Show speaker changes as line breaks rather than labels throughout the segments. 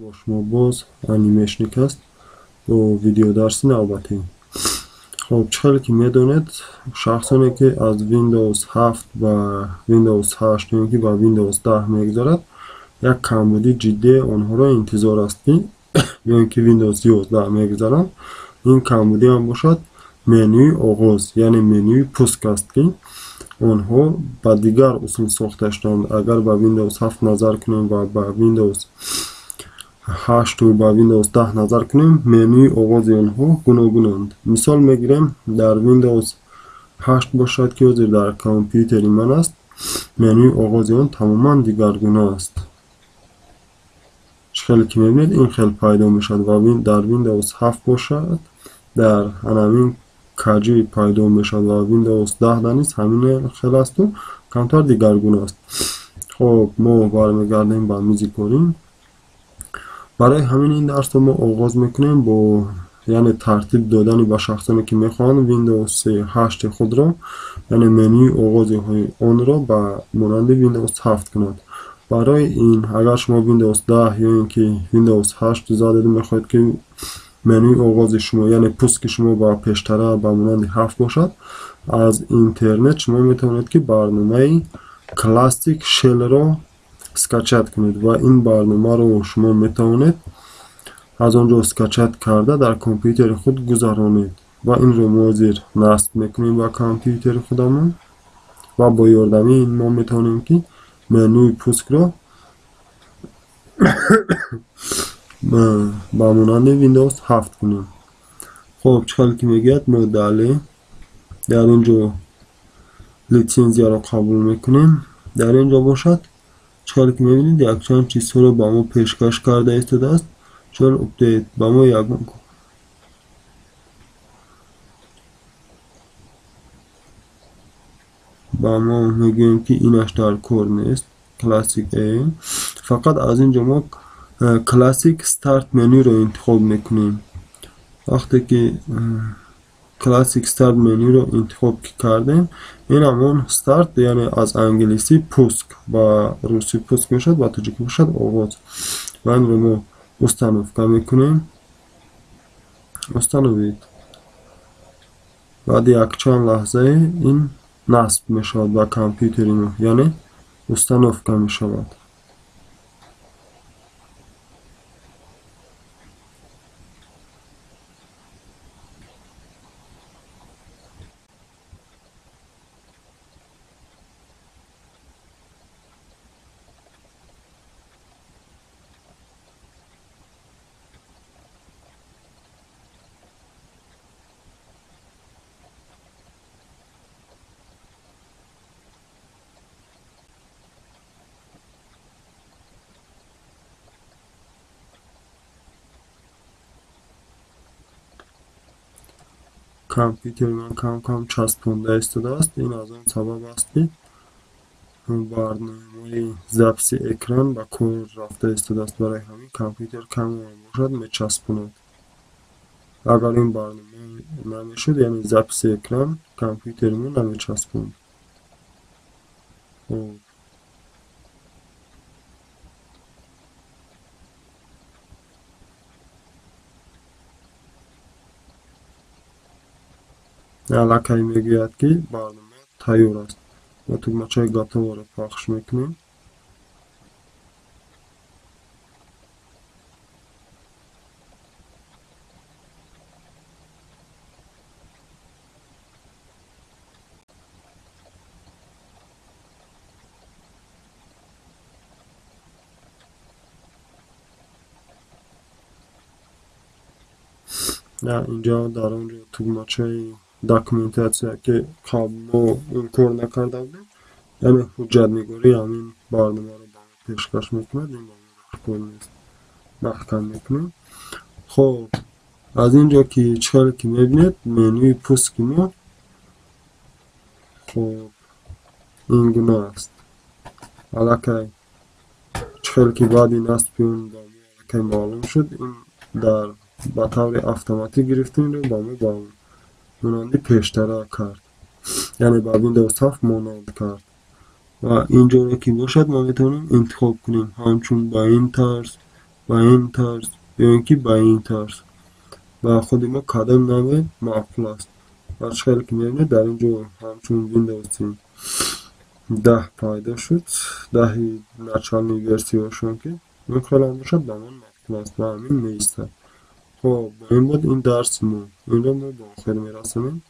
Бо шумо боз Анимешник аст бо видеодарси навбатӣ. Хоб, чӣ хеле ки медонед, шахсоне ки аз Windows 7 ба Windows 8 ё ки ба Windows 10 мегузарад, як камбуди ҷиддие онҳоро интизор аст, ки ё ки Windows 11 мегузаранд. Ин камбудӣ ҳам бошад менюи оғоз, яъне менюи пуск аст, ки онҳо ба дигар усул сохта шуданд. Агар ба Windows 7 назар кунем ва ба Windows 8 ба Windows 10 назар кунем, менюи оғози онҳо гуногунанд. Мисол мегирем, дар Windows 8 бошад, ки ҳозир дар компютери ман аст, менюи оғози он тамоман дигаргуна аст. Чӣ хеле ки мебинед, ин хел пайдо мешавад ва дар Windows 7 бошад, дар ҳамин каҷӣ пайдо мешавад ва Windows 10 низ ҳамин хел асту камтар дигаргуна аст. Хоб, мо бармегардем ба мизи корӣ. Барои ҳамин ин дарсро мо оғоз мекунем бо, яъне, тартиб додани ба шахсоне ки мехоҳанд Windows 8 худро, яъне менюи оғози онро ба монанди Windows 7 кунад. Барои ин, агар шумо Windows 10 ё ин ки Windows 8 задед, мехоҳед ки менюи оғози шумо, яъне пуски шумо ба пештара ба монанди 7 бошад, аз интернет шумо метавонед ки барномаи Classic Shell-ро скачать кунед ва ин барномаро шумо метавонед аз он ҷо скачать карда дар компютери худ гузаронед. Ва инро мо ҳозир насб мекунем ба компютери худамон ва бо ёрдами ин мо метавонем ки менюи пускро ба монанди Windows 7 кунем. Хоб, чӣ хеле ки мегӯяд, мо дале дар ин ҷо литсензияро қабул мекунем. Дар ин ҷо бошад, чӣ хеле ки мебинед, якчанд чизҳоро ба мо пешкаш карда истодааст. Чун update ба мо ягон ба мо мегӯем, ки инаш дар кор нест. Classic A. Фақат аз ин ҷо мо Classic Start менюро интихоб мекунем. Вақте ки Classic Start менюро интихоб кардем, ин ҳамон старт, яъне аз англисӣ пуск, ба русӣ пуск мешавад, ба тоҷикӣ бошад оғоз. Ва инро мо установка мекунем. Установить. Баъди якчанд лаҳзае ин насб мешавад ба компютери мо, яъне установка мешавад. Компютери ман кам-кам часпонда истодааст. Ин аз он сабаб аст, ки барномаи записи экран ба кор рафта истодааст. Барои ҳамин компютер каме бошад мечаспонад. Агар ин барнома намешуд, яъне записи экран, компютери мо намечаспонд. Хоб, аллакай мегӯяд, ки барнома тайёр аст. Мо тугмачаи готово-ро пахш мекунем. Инҷо дар он ҷо тугмачаи документатсия, ки қабл мо ин кор накарда будем, яъне ҳуҷҷатнигории ҳамин барномаро ба мо пешкаш мекунад. Ин ба мо дар кор нест, маҳкам мекунем. Хоб, аз ин ҷо ки чӣ хеле ки мебинед, менюи пуски мо хоб ин гуна аст. Аллакай чӣ хеле ки баъди насби он ба мо аллакай маълум шуд, ин дар ба таври автоматик гирифта инро ба мо ба монанди пештара кард, яъне ба Windows 7 монанд кард. Ва ин ҷоро ки бошад, мо метавонем интихоб кунем ҳамчун ба ин тарз Ба ин тарз ё ин ки ба ин тарз, ба худи мо кадом навъе маъқул аст. Ва чӣ хеле ки мебинед, дар ин ҷо ҳамчун Windows 10 пайдо шуд, 10-и начальный версияшон, ки ин хелам бошад, ба ман маъқул аст ва ҳамин меистад. Хоб, бо ин буд ин дарси мо, инро мо ба охир мерасонем.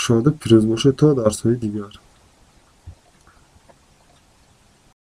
Шоду пирӯз бошед то дарсҳои дигар.